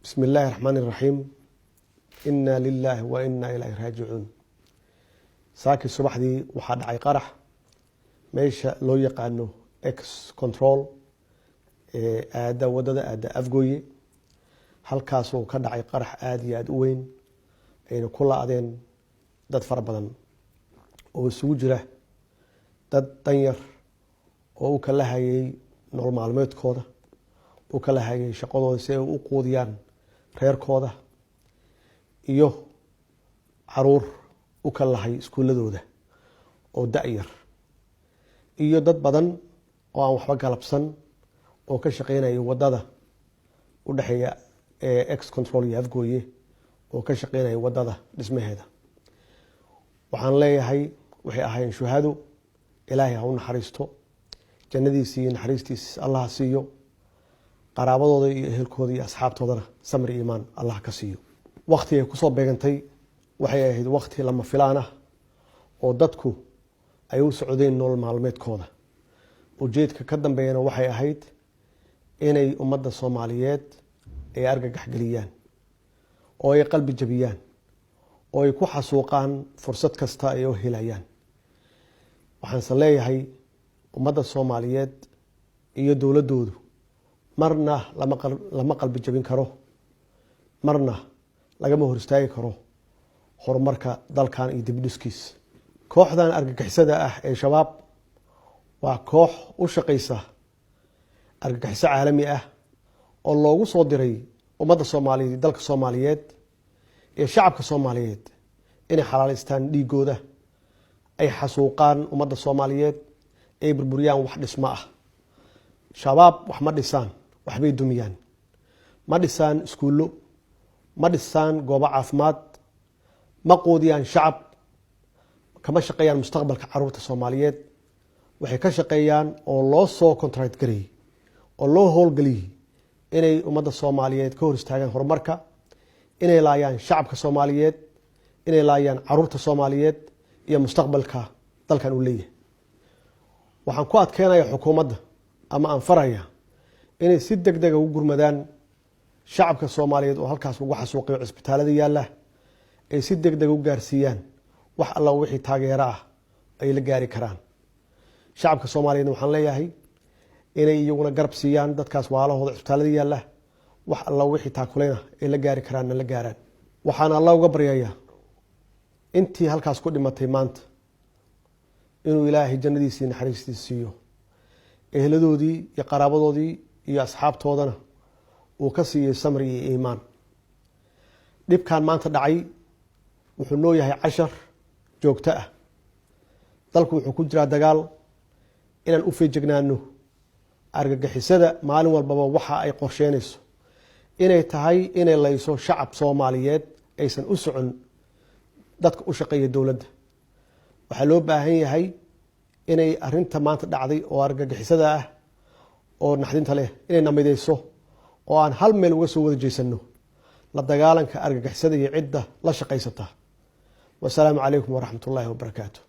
Bismi illaahi raxmaani raxiim. Inna lilaahi wa inna ilayhi raajicuun. Saakii subaxdii waxaa dhacay qarax meesha loo yaqaano Ex Control ee aada wadada aada Afgooye. Halkaasoo ka dhacay qarax aada iyo aada u weyn, ayna ku la-deen dad fara badan oo isugu jira dad danyar oo u kala hayay nolol maalmeedkooda, u kala hayay shaqadooda si ay u quudiyaan reerkooda, iyo caruur u kala lahay iskuuladooda oo da-yar, iyo dad badan oo aan waxba galabsan oo ka shaqeynaya wadada u dhexeeya Ex Control iyo Afgooye, oo ka shaqeynaya wadada dhismaheeda. Waxaan leeyahay, waxay ahaayeen shuhado. Ilaahay ha u naxariisto, jannadiisi iyo naxariistiis Allah siiyo, qaraabadooda iyo ehelkooda iyo asxaabtoodana samri iimaan Allah ka siiyo. Wakti ay kusoo beegantay waxay ahayd wakti lama filaan ah oo dadku ay u socdeen nolol maalmeedkooda. Ujeedka ka dambeeyana waxay ahayd inay ummadda Soomaaliyeed ay argagax geliyaan oo ay qalbi jabiyaan oo ay ku xasuuqaan fursad kasta ay u helayaan. Waxaanse leeyahay, ummadda Soomaaliyeed iyo dowladdoodu marna lama qalbi jabin karo, marna lagama hor istaagi karo horumarka dalkan iyo dibdhiskiis. Kooxdan argagixisada ah ee Shabaab waa koox u shaqaysa argagixiso caalami ah oo loogu soo diray ummadda Soomaaliyeed, dalka Soomaaliyeed iyo shacabka Soomaaliyeed inay xalaalaystaan dhiigooda, ay xasuuqaan ummadda Soomaaliyeed, ay burburiyaan wax dhismo ah. Shabaab wax ma dhisaan, waxbay dumiyaan. Ma dhisaan iskuullo, ma dhisaan goobo caafimaad, ma quudiyaan shacab, kama shaqeeyaan mustaqbalka caruurta Soomaaliyeed. Waxay ka shaqeeyaan oo loo soo contract gareeyey oo loo howlgeliyey inay ummadda Soomaaliyeed ka hor istaagaan horumarka, inay laayaan shacabka Soomaaliyeed, inay laayaan caruurta Soomaaliyeed iyo mustaqbalka dalkan uu leeyahay. Waxaan ku adkeynaya xukuumadda ama aan faraya inay si deg dega ugu gurmadaan shacabka Soomaaliyeed oo halkaas lagu xasuuqiyo cisbitaalada yaalla, ay si deg deg u gaarsiiyaan wax alla wixii taageero ah ay la gaari karaan. Shacabka Soomaaliyeedna waxaan leeyahay inay iyaguna garab siiyaan dadkaas waalahooda cisbitaalada yaalla, wax alla wixii taakuleyna ay la gaari karaanna la gaaraan. Waxaan Alla uga baryayaa intii halkaas ku dhimatay maanta inuu Ilaahay jannadiisii naxariistiisa siiyo, eheladoodii iyo qaraabadoodii iyo asxaabtoodana uu ka siiyey samri iyo iimaan. Dhibkan maanta dhacay wuxuu noo yahay cashar joogto ah. Dalku wuxuu ku jiraa dagaal. Inaan u feejignaano argagixisada maalin walbaba waxa ay qorsheynayso inay tahay inay layso shacab Soomaaliyeed, aysan u socon dadka u shaqeeya dowladda. Waxaa loo baahan yahay inay arinta maanta dhacday oo argagixisada ah oo naxdinta leh inay namideyso oo aan hal meel uga soo wada jeesano la dagaalanka argagixisada iyo cidda la shaqaysata. Wasalaamu calaykum waraxmat ullaahi wabarakaatu.